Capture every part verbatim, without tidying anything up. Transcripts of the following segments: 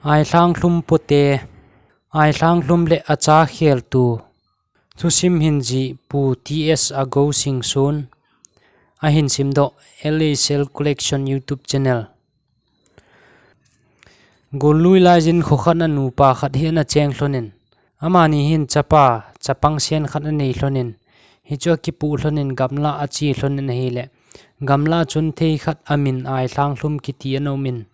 Ailhang Lhum Pute, Ailhang Lhum le Acha Kheltu. Thusim hinjih Pu T S Agosingson. Ahin simdoh L A Cell Collection YouTube channel. Gollui laijin khokhat a nupa khat hi ana cheng lhonin, amani hin chapa, chapang sen khat anei lhonin, hichu akipuh lhonin gamla achi lhonin ahile, gamla chun thei khat amin Ailhang Lhum kiti ana umin,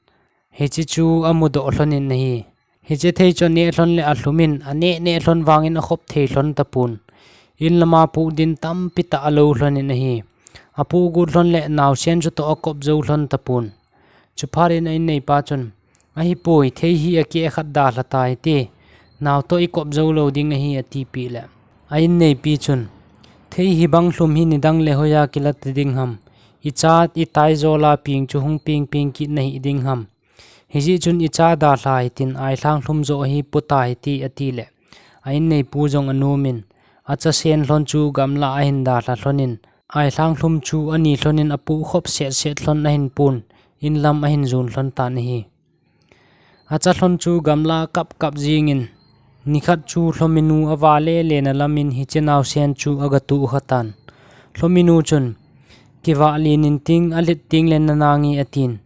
hiche chu amudoh lhonin ahi. Hiche thei chu aneh lhon le alhumin, aneh neh lhon vangin akhop thei lhon tapon. In lama puh din tampi tah alou lhonin ahi. Apuh got lhon le naosen chutoh akop jou lhon tapon. Chuphat in a inneipa chun, "Ahipoi, thei hi akeh khat dalha ta hite. Nao toh ikop jou lou ding ahi," atipeh le, a inneipi chun, "Thei hibang lhum hi nidang le hoiya kilah ding ham? Icha itai jola peng chu hung peng peng kit nahi ding ham? Hijeh chun icha dalha hitin Ailhang Lhum joh hi puta hite," atile, a inneipu jong anomin, achasen lhon chu gamla ahin dalha lhonin, Ailhang Lhum chu ani lhonin apuh khop set set lhon ahin pon, inlam ahin jon lhon tan ahi. Acha lhon chu gamla kap kap jingin, nikhat chu Lhominu avale lena lamin hiche naosen chu agatuh khatan. Lhominu chun, "Kivah lin inting, alet ding le nanange," atin.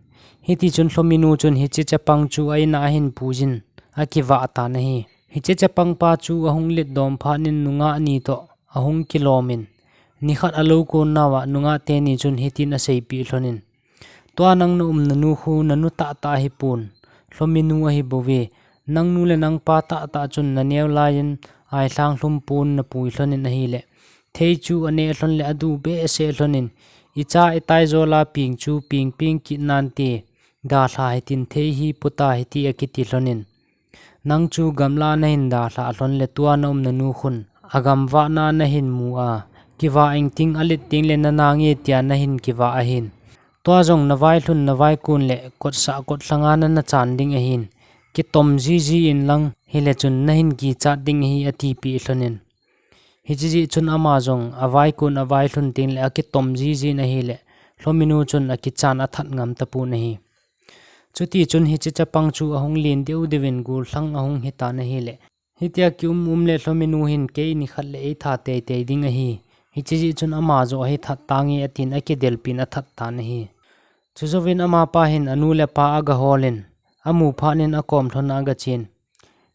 Hitichun Lhominu chun hiche chapang chu a inna ahin puijin, akivah tan ahi. Hiche chapangpa chu ahung let dom phatnin nungah ni toh ahung kilomin, nikhat alou kon nauva nungah teni chun hitin aseipeh lhonin, "Tua nang naumna nu khu nanu tahtah ahipon, Lhominu ahibouve. Nangnu le nangpa tahtah chun naneo laiyin Ailhang Lhum pon napui lhonin ahile, thei chu aneh lhon le adu behseh lhonin, icha itai jola peng chu peng peng kit nante, dalha hitin thei hi puta hite akiti lhonin, nang chu gamla nahin dalha lhon le tua naumna nu khun agamvahna nahin mu a, kivah inting, alet ding le nanange tia nahin kivah ahin. Tua jong navailhun navaikon le kotsah kotlhanga nana chan ding ahin. Kitom jiji inlang, hile chun nahin kichat ding ahi," atipeh lhonin. Hiche jeh chun ama jong avaikon availhun tengle akitom jijin ahile, Lhominu chun akichan athat ngam tapon ahi. Chutichun hiche chapang chu ahung len deudeuvin gollhang ahung hitan ahile, hitia kium um le Lhominu hin kei nikhat le eitha teitei ding ahi. Hiche jeh chun ama joh hi that tange atin akidelpin athat tan ahi. Chujouvin amapa hin anu le apa agaholin, amu phatnin akom lhona agachen,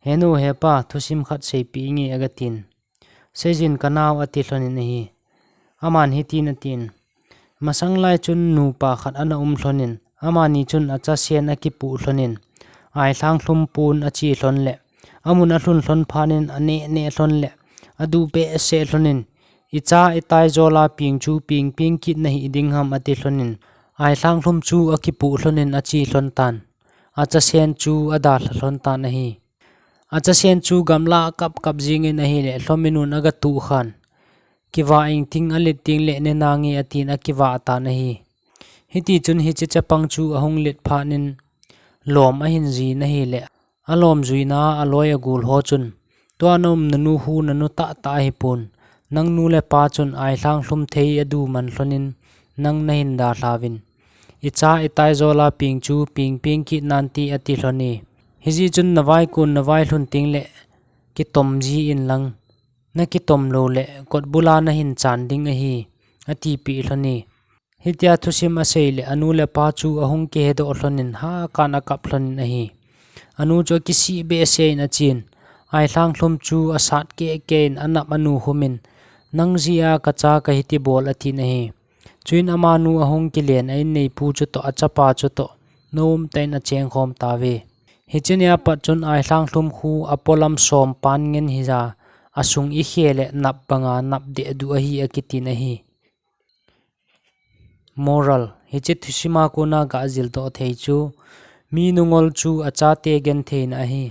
"Henu hepa, thusim khat seipeh inge," agatin. "Seijin kanao," ati lhonin ahi. Aman hitin atin, "Masang lai chun nupa khat ana um lhonin, amani chun achasen akipuh lhonin, Ailhang Lhum pon achi lhon le, amun alhun lhon phatnin aneh neh lhon le, adu behseh lhonin, icha itai jola peng chu peng peng kit nahi ding ham," ati lhonin, Ailhang Lhum chu akipuh lhonin achi lhon tan. Achasen chu adalha lhon tan ahi. Achasen chu gamla akap kap jingin ahile, Lhominun agatuh khan, "Kivah inting, alet ding le nanange," atin akivah tan ahi. Hitichun hiche chapang chu ahung let phatnin lom ahin jin ahile, alom juina a aloi agol ho chun, "Tua naumna nu khu nanu tahtah ahipon, nangnu le pa chun Ailhang Lhum thei adu man lhonin nang nahin dalhauvin, icha itai jola peng chu peng peng kit nante," ati lhone. "Hijeh chun navaikon navailhun tengle kitom ji inlang, nakitom lou le kotbula nahin chan ding ahi," atipeh lhone. Hitia thusim asei le anu le apa chu ahung kihedoh lhonin hakan akap lhonin ahi. Anu chu akisih behseh in achen, Ailhang Lhum chu asat keh keh in anap anu khumin, "Nang jeh a kacha kahiti bol," atin ahi. Chuin amanu ahung kilen a inneipu chutoh, achapa chutoh, nomtah in achengkhom tauve. Hiche nia pat chun Ailhang Lhum khu apolam som pan ngen hija, asung ikhe le nap banga nap dehduh ahi akitin ahi. Moral, hiche thusima kona gajildoh thei chu, mi nungol chu achate gentheina ahi.